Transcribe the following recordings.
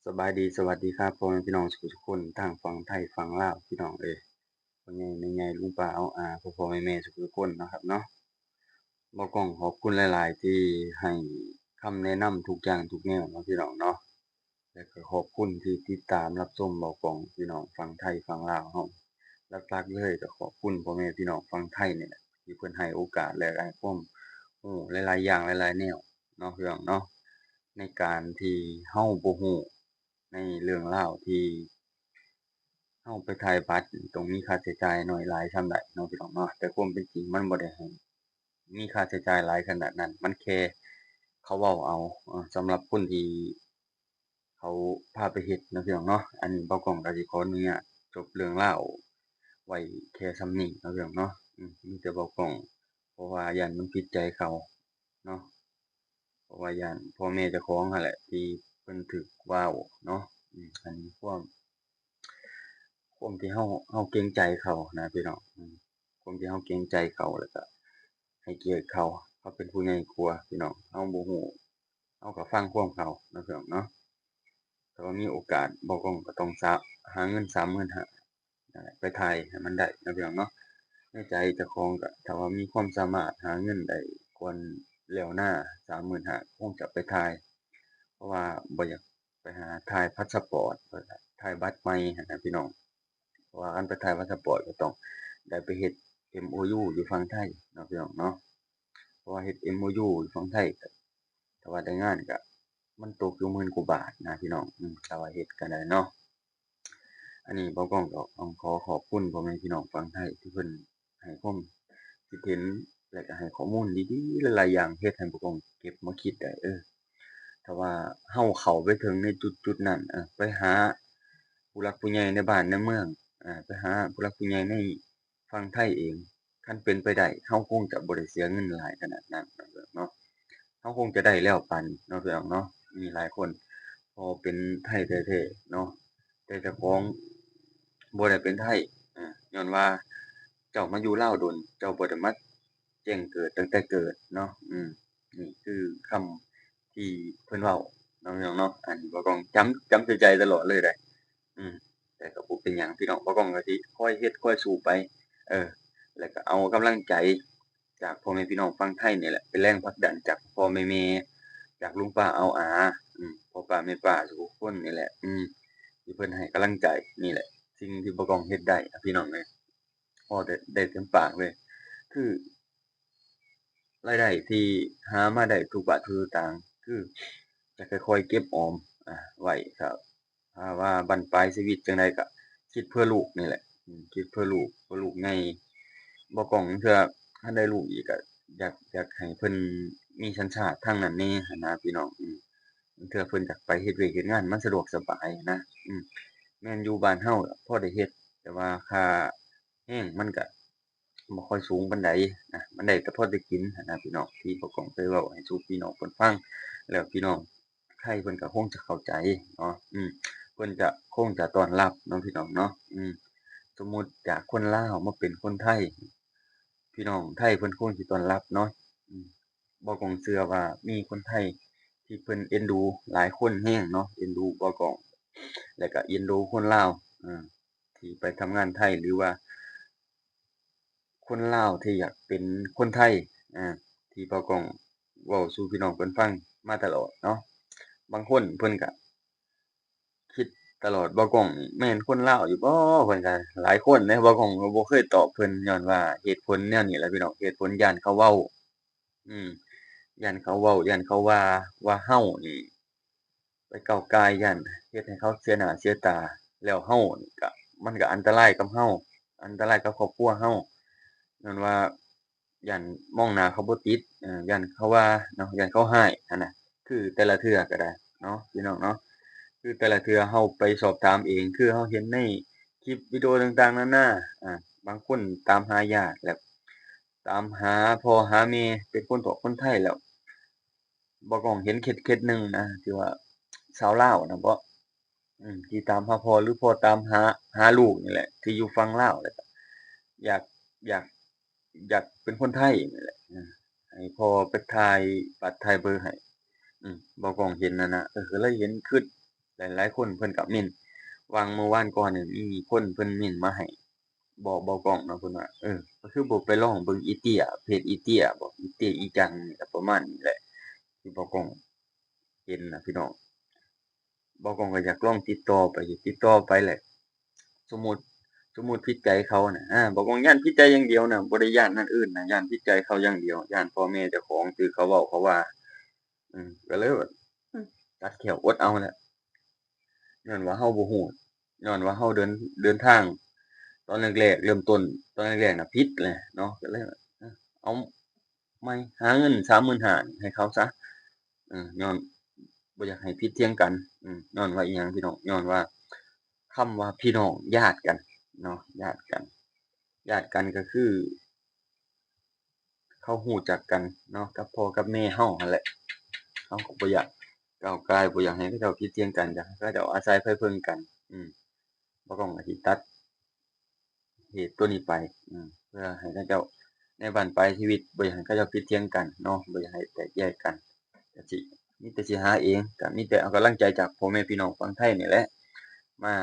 ສະບາຍດີ ສະຫວັດດີຄັບ ພໍ່ແມ່ພີ່ນ້ອງທຸກໆຄົນ ທັງຝັ່ງໄທຝັ່ງລາວ ພີ່ນ້ອງເອີຍ ພໍ່ໃຫຍ່ແມ່ໃຫຍ່ ລຸງປ້າອາ ພໍ່ໆແມ່ໆທຸກໆຄົນເນາະຄັບເນາະ. ບ່າວກ້ອງຂອບຄຸນຫຼາຍໆທີ່ໃຫ້ຄຳແນະນຳທຸກຢ່າງທຸກແນວເນາະ ພີ່ນ້ອງເນາະ. ແລະກໍຂອບຄຸນທີ່ຕິດຕາມຮັບຊົມບ່າວກ້ອງ ພີ່ນ້ອງຝັ່ງໄທຝັ່ງລາວເຮົາ. ຫຼັກໆເລີຍກໍຂອບຄຸນພໍ່ແມ່ພີ່ນ້ອງຝັ່ງໄທນີ້ແຫຼະ ທີ່ເພິ່ນໃຫ້ໂອກາດ ແລະໃຫ້ຄວາມຮູ້ຫຼາຍໆຢ່າງຫຼາຍໆແນວເນາະ ພີ່ນ້ອງເນາະ. ໃນການທີ່ເຮົາບໍ່ຮູ້ໃນເລື່ອງລາວທີ່ເຮົາໄປຖ່າຍບັດ ຕ້ອງມີຄ່າໃຊ້ຈ່າຍໜ້ອຍຫຼາຍສ່ຳໃດເນາະ ພີ່ນ້ອງເນາະ. ແຕ່ຄວາມເປັນຈິງມັນບໍ່ໄດ້ໃຫ້ມີຄ່າໃຊ້ຈ່າຍຫຼາຍຂະໜາດນັ້ນ ມັນແຄ່ເຂົາເວົ້າເອົາ ເອີ ສຳລັບຄົນທີ່ ເຂົາພາໄປເຮັດເນາະ ພີ່ນ້ອງເນາະ. ອັນນີ້ບ່າວກ້ອງກໍຊິຂໍອະນຸຍາດຈົບເລື່ອງລາວໄວ້ແຄ່ສ່ຳນີ້ເນາະ ພີ່ນ້ອງເນາະ. ອື ມີແຕ່ບ່າວກ້ອງ ເພາະວ່າຢ້ານມັນຜິດໃຈເຂົາເນາະ ເພາະວ່າຢ້ານພໍ່ແມ່ເຈົ້າຂອງຫັ້ນແຫຼະ ທີ່ເພິ່ນຖືກເວົ້າເນາະ. ອື ອັນນີ້ຄວາມ ຄວາມທີ່ເຮົາ ເຮົາເກງໃຈເຂົານະ ພີ່ນ້ອງ. ອື ຄວາມທີ່ເຮົາເກງໃຈເຂົາ ແລ້ວກະໃຫ້ກຽດເຂົາ ເຂົາເປັນຜູ້ໃຫຍ່ກວ່າ ພີ່ນ້ອງ. ເຮົາບໍ່ຮູ້ ເຮົາກໍຟັງຄວາມເຂົາເນາະ ພີ່ນ້ອງເນາະ. ຖ້າວ່າມີໂອກາດ ບ່າວກ້ອງກໍຕ້ອງສະ ຫາເງິນສາມໝື່ນຫ້າ ນັ້ນແຫຼະ ໄປຖ່າຍໃຫ້ມັນໄດ້ເນາະ ພີ່ນ້ອງເນາະ. ໃນໃຈເຈົ້າຂອງກໍ ຖ້າວ່າມີຄວາມສາມາດຫາເງິນໄດ້ກ່ອນແລ້ວໜ້າ ສາມໝື່ນຫ້າ ກໍຄົງຈະໄປຖ່າຍ ເພາະວ່າບໍ່ຢາກ ໄປຫາຖ່າຍພາສປອດ ແລ້ວກະຖ່າຍບັດໃໝ່ຫັ້ນນະ ພີ່ນ້ອງ. ເພາະວ່າຄັນໄປຖ່າຍພາສປອດກໍຕ້ອງໄດ້ໄປເຮັດເອັມໂອຢູຢູ່ຝັ່ງໄທເນາະ ພີ່ນ້ອງເນາະ. ເພາະວ່າເຮັດເອັມໂອຢູຢູ່ຝັ່ງໄທ ກໍຖ້າວ່າໄດ້ງານກໍມັນຕົກຢູ່ໝື່ນກວ່າບາດນະ ພີ່ນ້ອງ. ອື ຖ້າວ່າເຮັດກໍໄດ້ເນາະ. ອັນນີ້ບ່າວກ້ອງກໍຕ້ອງຂໍຂອບຄຸນພໍ່ແມ່ພີ່ນ້ອງຝັ່ງໄທ ທີ່ເພິ່ນໃຫ້ຄວາມຄິດເຫັນ ແລະກໍໃຫ້ຂໍ້ມູນດີໆຫຼາຍໆຢ່າງ ເຮັດໃຫ້ບ່າວກ້ອງເກັບມາຄິດໄດ້ ເອີ ຖ້າວ່າເຮົາເຂົ້າໄປເຖິງໃນຈຸດໆນັ້ນ ເອີ ໄປຫາຜູ້ຫຼັກຜູ້ໃຫຍ່ໃນບ້ານໃນເມືອງ ເອີ ໄປຫາຜູ້ຫຼັກຜູ້ໃຫຍ່ໃນຝັ່ງໄທເອງ ຄັນເປັນໄປໄດ້ ເຮົາຄົງຈະບໍ່ໄດ້ເສຍເງິນຫຼາຍຂະໜາດນັ້ນເນາະ. ເຮົາຄົງຈະໄດ້ແລ້ວປານນີ້ເນາະ ພີ່ນ້ອງເນາະ. ມີຫຼາຍຄົນພໍເປັນໄທແທ້ໆເນາະ ແຕ່ເຈົ້າຂອງບໍ່ໄດ້ເປັນໄທ ເອີ ຍ້ອນວ່າເຈົ້າມາຢູ່ລາວດົນ ເຈົ້າບໍ່ໄດ້ມາແຈ້ງເກີດຕັ້ງແຕ່ເກີດເນາະ. ອື ນີ້ຄືຄຳທີ່ເພິ່ນເວົ້າເນາະ ພີ່ນ້ອງເນາະ. ອັນນີ້ບ່າວກ້ອງຈຳ ຈຳໃສ່ໃຈຕະຫຼອດເລີຍເດ້. ອື ແຕ່ກໍບໍ່ເປັນຫຍັງ ພີ່ນ້ອງ. ບ່າວກ້ອງກໍຊິຄອຍເຮັດຄອຍສູ້ໄປ ເອີ ແລ້ວກໍເອົາກຳລັງໃຈຈາກພໍ່ແມ່ພີ່ນ້ອງຝັ່ງໄທນີ້ແຫຼະ ເປັນແຮງຜັກດັນຈາກພໍ່ແມ່ໆ ຈາກລຸງປ້າອາວອາ ອື ພໍ່ປ້າແມ່ປ້າທຸກຄົນນີ້ແຫຼະ ອື ທີ່ເພິ່ນໃຫ້ກຳລັງໃຈ. ນີ້ແຫຼະສິ່ງທີ່ບ່າວກ້ອງເຮັດໄດ້ ພີ່ນ້ອງເອີຍ. ເວົ້າໄດ້ ໄດ້ເຕັມປາກເລີຍ ຄື ລາຍໄດ້ທີ່ຫາມາໄດ້ທຸກບາດທຸກສະຕາງ ຄືຈະຄ່ອຍໆເກັບອອມ ອາ ໄວ້. ຖ້າ ຖ້າວ່າບັ້ນປາຍຊີວິດຈັ່ງໃດກໍຄິດເພື່ອລູກນີ້ແຫຼະ ອື ຄິດເພື່ອລູກ ເພື່ອລູກໃຫຍ່. ບ່າວກ້ອງເທື່ອຄັນໄດ້ລູກອີກກໍຢາກ ຢາກໃຫ້ເພິ່ນມີສັນຊາດທາງນັ້ນແດ່ຫັ້ນນະ ພີ່ນ້ອງ. ອື ເທື່ອເພິ່ນຢາກໄປເຮັດວຽກເຮັດງານ ມັນສະດວກສະບາຍນະ. ອື ແມ່ນຢູ່ບ້ານເຮົາພໍໄດ້ເຮັດ ແຕ່ວ່າຄ່າ ແຮງມັນກະບໍ່ຄ່ອຍສູງປານໃດນະ ມັນໄດ້ແຕ່ພໍໄດ້ກິນຫັ້ນນະ ພີ່ນ້ອງ. ທີ່ບ່າວກ້ອງເຄີຍເວົ້າໃຫ້ສູ່ພີ່ນ້ອງເພິ່ນຟັງ ແລ້ວພີ່ນ້ອງໄທເພິ່ນກະຄົງຈະເຂົ້າໃຈເນາະ ອື ເພິ່ນຈະ ຄົງຈະຕ້ອນຮັບເນາະ ພີ່ນ້ອງເນາະ. ອື ສົມມຸດຈາກຄົນລາວມາເປັນຄົນໄທ ພີ່ນ້ອງໄທເພິ່ນຄົງຊິຕ້ອນຮັບເນາະ. ອື ບ່າວກ້ອງເຊື່ອວ່າມີຄົນໄທທີ່ເພິ່ນເອັນດູຫຼາຍຄົນແຮງເນາະ ເອັນດູບ່າວກ້ອງ ແລ້ວກະເອັນດູຄົນລາວ ເອີ ທີ່ໄປທຳງານໄທ ຫຼືວ່າຄົນລາວທີ່ຢາກເປັນຄົນໄທ ອາ ທີ່ບ່າວກ້ອງເວົ້າສູ່ພີ່ນ້ອງເພິ່ນຟັງມາຕະຫຼອດເນາະ. ບາງຄົນເພິ່ນກະຄິດຕະຫຼອດ ບ່າວກ້ອງນີ້ແມ່ນຄົນລາວຢູ່ບໍ່ ເພິ່ນກະຫຼາຍຄົນເດ້. ບ່າວກ້ອງກໍບໍ່ເຄີຍຕອບເພິ່ນ ຍ້ອນວ່າເຫດຜົນແນວນີ້ແຫຼະ ພີ່ນ້ອງ ເຫດຜົນຢ້ານເຂົາເວົ້າ ອືມ ຢ້ານເຂົາເວົ້າ ຢ້ານເຂົາວ່າ ວ່າເຮົານີ້ໄປກ້າວກ່າຍ ຢ້ານເຮັດໃຫ້ເຂົາເສຍໜ້າເສຍຕາ ແລ້ວເຮົານີ້ກະ ມັນກະອັນຕະລາຍກັບເຮົາ ອັນຕະລາຍກັບຄອບຄົວເຮົາ ຍ້ອນວ່າຢ້ານມອງໜ້າເຂົາບໍ່ຕິດ ເອີ ຢ້ານເຂົາວ່າເນາະ ຢ້ານເຂົາຮ້າຍຫັ້ນນະ. ຄືແຕ່ລະເທື່ອກະໄດ້ເນາະ ພີ່ນ້ອງເນາະ ຄືແຕ່ລະເທື່ອເຮົາໄປສອບຖາມເອງ ຄືເຮົາເຫັນໃນຄລິບວິດີໂອຕ່າງໆນານາ ອາ ບາງຄົນຕາມຫາຍາດ ແລ້ວ ຕາມຫາພໍ່ຫາແມ່ ເປັນຄົນພວກຄົນໄທ ແລ້ວ ບ່າວກ້ອງເຫັນເຄສ ເຄສໜຶ່ງນະ ທີ່ວ່າຊາວລາວນະເບາະ ອືມ ທີ່ຕາມຫາພໍ່ ຫຼືພໍ່ຕາມຫາ ຫາລູກນີ້ແຫຼະ ທີ່ຢູ່ຝັ່ງລາວ ແລ້ວກະຢາກ ຢາກ ຢາກເປັນຄົນໄທນີ້ແຫຼະ ອືມ ໃຫ້ພໍ່ໄປຖ່າຍບັດຖ່າຍເບີໃຫ້ ອືມ ບ່າວກ້ອງເຫັນຫັ້ນນະ ເອີ ກໍເລີຍເຫັນ ຄຶດ ຫຼາຍໆຄົນເພິ່ນກໍເມັ້ນ ຫວ່າງມື້ວານກ່ອນນີ້ ມີຄົນເພິ່ນເມັ້ນມາໃຫ້ ບອກ ບອກກ້ອງເນາະ ເພິ່ນວ່າ ເອີ ກໍຄືບໍ່ໄປລອງເບິ່ງອີເຕ້ຍ ເພຈອີເຕ້ຍບໍ ອີເຕ້ຍອີຫຍັງ ກໍປະມານນີ້ແຫຼະ ທີ່ບອກກ້ອງເຫັນນະພີ່ນ້ອງ. ບອກກ້ອງກໍຢາກລອງຕິດຕໍ່ໄປ ຕິດຕໍ່ໄປແຫຼະ ສົມມຸດ ສົມມຸດຜິດໃຈເຂົານະ ອາ ບອກກ້ອງຢ້ານຜິດໃຈຢ່າງດຽວນະ ບໍ່ໄດ້ຢ້ານອັນອື່ນນະ ຢ້ານຜິດໃຈເຂົາຢ່າງດຽວ ຢ້ານພໍ່ແມ່ເຈົ້າຂອງຖືກເຂົາເວົ້າເຂົາວ່າ ອືມ ກໍເລີຍວ່າ ອືມ ຕັດແຂ້ວອົດເອົາແຫຼະ ຍ້ອນວ່າເຮົາບໍ່ຮູ້ ຍ້ອນວ່າເຮົາເດີນ ເດີນທາງຕອນແລກໆ ເລີ່ມຕົ້ນຕອນແລກໆນະຜິດແຫຼະເນາະ ກໍເລີຍວ່າ ເອີ ເອົາໃໝ່ ຫາເງິນສາມໝື່ນຫ້າໃຫ້ເຂົາຊະ ເອີ ຍ້ອນບໍ່ຢາກໃຫ້ຜິດຖຽງກັນ ອືມ ຍ້ອນວ່າອີຫຍັງພີ່ນ້ອງ ຍ້ອນວ່າ ຄຳວ່າພີ່ນ້ອງ ຍາດກັນເນາະ ຍາດກັນ ຍາດກັນກໍຄື ເຂົາຮູ້ຈັກກັນເນາະ ກັບພໍ່ກັບແມ່ເຮົາຫັ້ນແຫຼະ ເຮົາກໍບໍ່ຢາກກ້າວກ່າຍ ບໍ່ຢາກໃຫ້ເຂົາເຈົ້າຜິດຖຽງກັນ ຢາກໃຫ້ເຂົາເຈົ້າອາໄສໄພເພິ່ງກັນ ອືມ ບໍ່ຕ້ອງອະຕິດຕັດເຫດຕົວນີ້ໄປ ອືມ ເພື່ອໃຫ້ເຂົາເຈົ້າໃນບັ້ນປາຍຊີວິດ ບໍ່ຢາກໃຫ້ເຂົາເຈົ້າຜິດຖຽງກັນເນາະ ບໍ່ຢາກໃຫ້ແຕກແຍກກັນ ກະຊິມີແຕ່ຊິຫາເອງ ກະມີແຕ່ເອົາກຳລັງໃຈຈາກພໍ່ແມ່ພີ່ນ້ອງຝັ່ງໄທນີ້ແຫຼະ ມາ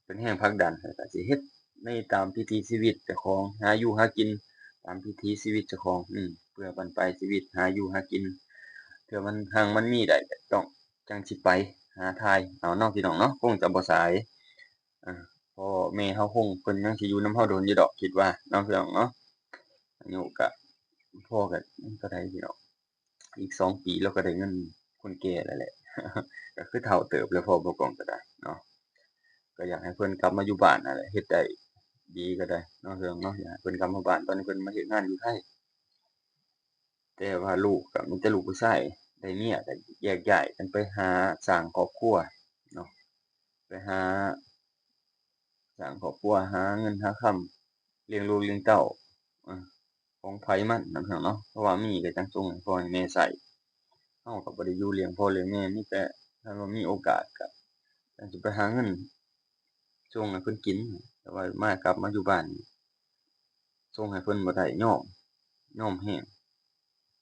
ເປັນແຮງຜັກດັນ ແລ້ວກໍຊິເຮັດໃນຕາມວິຖີຊີວິດເຈົ້າຂອງ ຫາຢູ່ຫາກິນຕາມວິຖີຊີວິດເຈົ້າຂອງ ອືມ ເພື່ອບັ້ນປາຍຊີວິດ ຫາຢູ່ຫາກິນ ເທື່ອມັນຮັ່ງມັນມີໄດ້ ກໍຕ້ອງ ຈັ່ງຊິໄປຫາຖ່າຍເອົາເນາະ ພີ່ນ້ອງເນາະ ຄົງຈະບໍ່ສາຍ ອາ ພໍ່ແມ່ເຮົາຄົງ ເພິ່ນຍັງຊິຢູ່ນຳເຮົາດົນຢູ່ດອກ ຄິດວ່າເນາະ ພີ່ນ້ອງເນາະ ອາຍຸກະ ພໍ່ກະເທົ່າໃດພີ່ນ້ອງ ອີກສອງປີລາວກໍໄດ້ເງິນຄົນແກ່ແລ້ວແຫຼະ ກໍຄືເຖົ້າເຕີບແລ້ວ ພໍ່ບອກກ້ອງກໍໄດ້ເນາະ ກໍຢາກໃຫ້ເພິ່ນກັບມາຢູ່ບ້ານຫັ້ນແຫຼະ ເຮັດໄດ້ດີກໍໄດ້ເນາະ ເລື່ອງເນາະ ຢາກໃຫ້ເພິ່ນກັບມາບ້ານ ຕອນນີ້ເພິ່ນມາເຮັດງານຢູ່ໄທ ແຕ່ວ່າລູກກໍມີແຕ່ລູກຜູ້ຊາຍ ໄດ້ເມຍກໍແຍກຍ້າຍກັນໄປຫາສ້າງຄອບຄົວເນາະ ໄປຫາ ສ້າງຄອບຄົວ ຫາເງິນຫາຄຳ ລ້ຽງລູກລ້ຽງເຕົ້າ ອາ ຂອງໃຜມັນນະພີ່ນ້ອງເນາະ ເພາະວ່າມີກໍຈັ່ງສົ່ງໃຫ້ພໍ່ໃຫ້ແມ່ໃຊ້ ເຮົາກໍບໍ່ໄດ້ຢູ່ລ້ຽງພໍ່ລ້ຽງແມ່ ມີແຕ່ຖ້າວ່າມີໂອກາດກໍຈັ່ງຊິໄປຫາເງິນສົ່ງໃຫ້ເພິ່ນກິນ ແຕ່ວ່າມາ ກັບມາຢູ່ບ້ານ ສົ່ງໃຫ້ເພິ່ນບໍ່ໄດ້ ຍອມ ຍອມແຮງ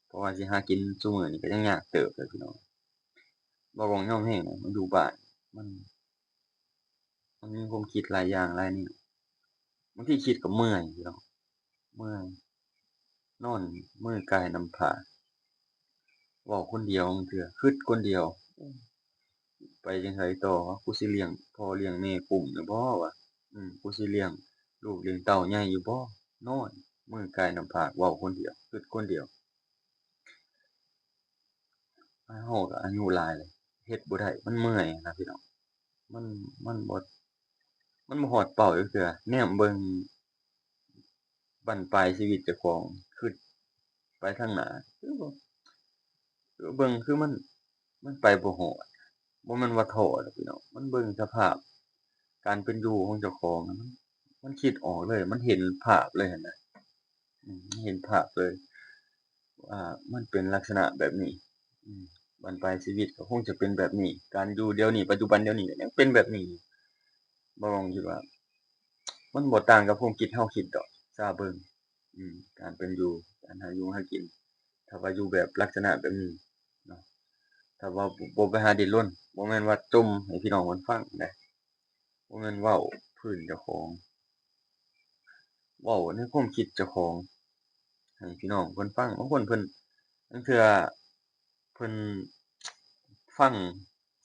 ເພາະວ່າຊິຫາກິນຊຸມື້ນີ້ກໍຍັງຍາກເຕີບເລີຍພີ່ນ້ອງ ບໍ່ຕ້ອງຍອມແຮງ ມາຢູ່ບ້ານ ມັນ ມັນມີຄວາມຄິດຫຼາຍຢ່າງຫຼາຍແນວ ບາງທີຄິດກໍເມື່ອຍພີ່ນ້ອງ ເມື່ອຍ ນອນມືກາຍນ້ຳພາກ ເວົ້າຄົນດຽວ ບາງເທື່ອຄຶດຄົນດຽວ ໄປຈັ່ງໃດຕໍ່ວະ ກູຊິລ້ຽງພໍ່ລ້ຽງແມ່ກຸ້ມຢູ່ບໍ່ວະ ອືມ ກູຊິລ້ຽງລູກລ້ຽງເຕົ້າໃຫຍ່ຢູ່ບໍ່ ນອນມືກາຍນ້ຳພາກ ເວົ້າຄົນດຽວ ຄຶດຄົນດຽວ. ເຮົາກໍອາຍຸຫຼາຍແລ້ວ ເຮັດບໍ່ໄດ້ ມັນເມື່ອຍນະພີ່ນ້ອງ ມັນ ມັນບໍ່ ມັນບໍ່ຮອດເປົ້າຈັກເທື່ອ ແນມເບິ່ງບັ້ນປາຍຊີວິດເຈົ້າຂອງ ຄຶດໄປທາງໜ້າ ຄືບໍ່ ຄືເບິ່ງຄືມັນ ມັນໄປບໍ່ຮອດ ບໍ່ແມ່ນວ່າທໍ້ດອກພີ່ນ້ອງ ມັນເບິ່ງສະພາບການເປັນຢູ່ຂອງເຈົ້າຂອງ ມັນ ມັນຄິດອອກເລີຍ ມັນເຫັນພາບເລີຍຫັ້ນນະ ອືມ ເຫັນພາບເລີຍວ່າມັນເປັນລັກສະນະແບບນີ້ ອືມ ບັ້ນປາຍຊີວິດກໍຄົງຈະເປັນແບບນີ້ ການຢູ່ດຽວນີ້ ປັດຈຸບັນດຽວນີ້ກໍຍັງເປັນແບບນີ້ ບໍ່ຕ້ອງຄິດວ່າ ມັນບໍ່ຕ່າງກັບຄວາມຄິດເຮົາຄິດດອກ ຊາເບິ່ງ ອືມ ການເປັນຢູ່ ການຫາຢູ່ຫາກິນ ຖ້າວ່າຢູ່ແບບລັກສະນະແບບນີ້ເນາະ ຖ້າວ່າບໍ່ໄປຫາດີ້ນລົນ ບໍ່ແມ່ນວ່າຈົ່ມໃຫ້ພີ່ນ້ອງເພິ່ນຟັງເດ້ ບໍ່ແມ່ນເວົ້າພື້ນເຈົ້າຂອງ ເວົ້າໃນຄວາມຄິດເຈົ້າຂອງໃຫ້ພີ່ນ້ອງເພິ່ນຟັງ ບາງຄົນເພິ່ນ ລາງເທື່ອເພິ່ນຟັງ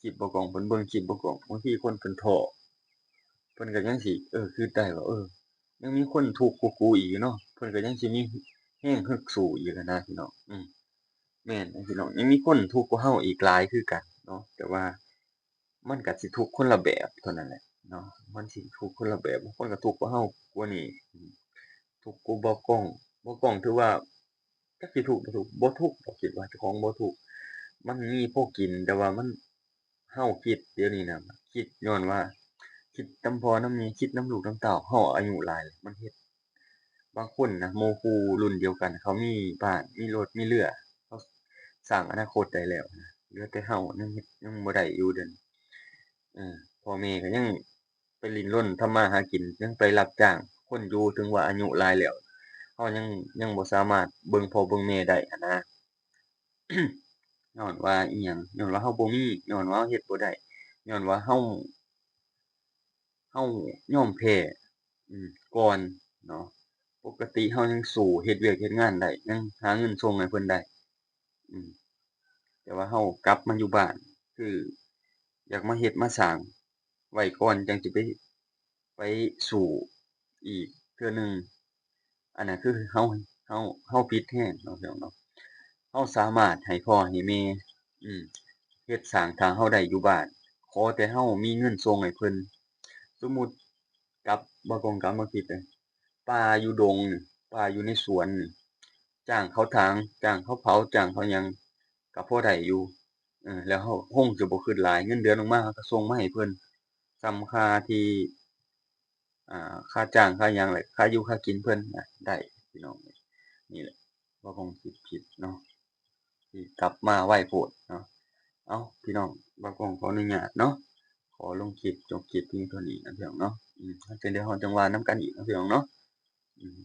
ຄລິບບ່າວກ້ອງ ເພິ່ນເບິ່ງຄລິບບ່າວກ້ອງ ບາງທີຄົນເພິ່ນທໍ້ ເພິ່ນກໍຍັງຊິ ເອີ ຄິດໄດ້ວ່າ ເອີ ຍັງມີຄົນທຸກກວ່າກູອີກຢູ່ເນາະ ເພິ່ນກໍຍັງຊິມີແຮງຮຶກສູ້ອີກຫັ້ນນະພີ່ນ້ອງ ອືມ ແມ່ນພີ່ນ້ອງ ຍັງມີຄົນທຸກກວ່າເຮົາອີກຫຼາຍຄືກັນເນາະ ແຕ່ວ່າ ມັນກະຊິທຸກຄົນລະແບບເທົ່ານັ້ນແຫຼະເນາະ ມັນຊິທຸກຄົນລະແບບ ບາງຄົນກະທຸກກວ່າເຮົາກວ່ານີ້ ທຸກກວ່າບ່າວກ້ອງ ບ່າວກ້ອງຖືວ່າ ຈັກຊິທຸກບໍ່ທຸກ ບໍ່ທຸກດອກ ຄິດວ່າເຈົ້າຂອງບໍ່ທຸກ ມັນມີພໍກິນ ແຕ່ວ່າມັນ ເຮົາຄິດດຽວນີ້ນະ ຄິດຍ້ອນວ່າ ຄິດນຳພໍ່ນຳແມ່ ຄິດນຳລູກນຳເຕົ້າ ເຮົາອາຍຸຫຼາຍ ມັນເຮັດ ບາງຄົນນະ ໝູ່ຄູ່ລຸ້ນດຽວກັນ ເຂົາມີບ້ານ ມີລົດ ມີເຮືອ ເຂົາສ້າງອະນາຄົດໄດ້ແລ້ວນະ ເຫຼືອແຕ່ເຮົາຍັງເຮັດ ຍັງບໍ່ໄດ້ຢູ່ເດ ເອີ ພໍ່ແມ່ກໍຍັງໄປດີ້ນລົນທຳມາຫາກິນ ຍັງໄປຮັບຈ້າງຄົນຢູ່ ເຖິງວ່າອາຍຸຫຼາຍແລ້ວ ເຮົາຍັງ ຍັງບໍ່ສາມາດເບິ່ງພໍ່ເບິ່ງແມ່ໄດ້ຫັ້ນນະ. ຍ້ອນວ່າອີ່ຫຍັງ? ຍ້ອນວ່າເຮົາບໍ່ມີ, ຍ້ອນວ່າເຮົາເຮັດບໍ່ໄດ້, ຍ້ອນວ່າເຮົາ ເຮົາຍອມແພ້ ອືມ ກ່ອນເນາະ. ປົກກະຕິເຮົາຍັງສູ້ເຮັດວຽກເຮັດງານໄດ້ ຍັງຫາເງິນສົ່ງໃຫ້ເພິ່ນໄດ້ ອືມ ແຕ່ວ່າເຮົາກັບມາຢູ່ບ້ານ ຄືຢາກມາເຮັດມາສ້າງໄວ້ກ່ອນ ຈັ່ງຊິໄປ ໄປສູ້ອີກເທື່ອໜຶ່ງ. ອັນນັ້ນຄືເຮົາ ເຮົາ ເຮົາຜິດແຮງເນາະ ພີ່ນ້ອງເນາະ. ເຮົາສາມາດໃຫ້ພໍ່ໃຫ້ແມ່ ອືມ ເຮັດສ້າງຖ້າເຮົາໄດ້ຢູ່ບ້ານ ຂໍແຕ່ເຮົາມີເງິນສົ່ງໃຫ້ເພິ່ນ. ສົມມຸດກັບ ບ່າວກອງກັບມາຄິດເລີຍ ປ່າຢູ່ດົງນີ້ ປ່າຢູ່ໃນສວນນີ້ ຈ້າງເຂົາຖາງ ຈ້າງເຂົາເຜົາ ຈ້າງເຂົາຫຍັງ ກໍພໍໄດ້ຢູ່ ເອີ ແລ້ວເຮົາຄົງຈະບໍ່ຄຶດຫຼາຍ ເງິນເດືອນອອກມາເຮົາກໍສົ່ງມາໃຫ້ເພິ່ນ ສ່ຳຄ່າທີ່ ອ່າ ຄ່າຈ້າງຄ່າຫຍັງ ແລະ ຄ່າຢູ່ຄ່າກິນເພິ່ນນະ ໄດ້ພີ່ນ້ອງ. ນີ້ແຫຼະ ບ່າວກອງຄິດຜິດເນາະ ທີ່ກັບມາໄວໂພດເນາະ. ເອົ້າ ພີ່ນ້ອງ ບ່າວກອງຂໍອະນຸຍາດເນາະ ຂໍລົງຄລິບ ຈົບຄລິບພຽງເທົ່ານີ້ນະ ພີ່ນ້ອງເນາະ. ອືມ ຈັ່ງໃດເຮົາຈັ່ງວ່ານຳກັນອີກເນາະ ພີ່ນ້ອງເນາະ. ອືມ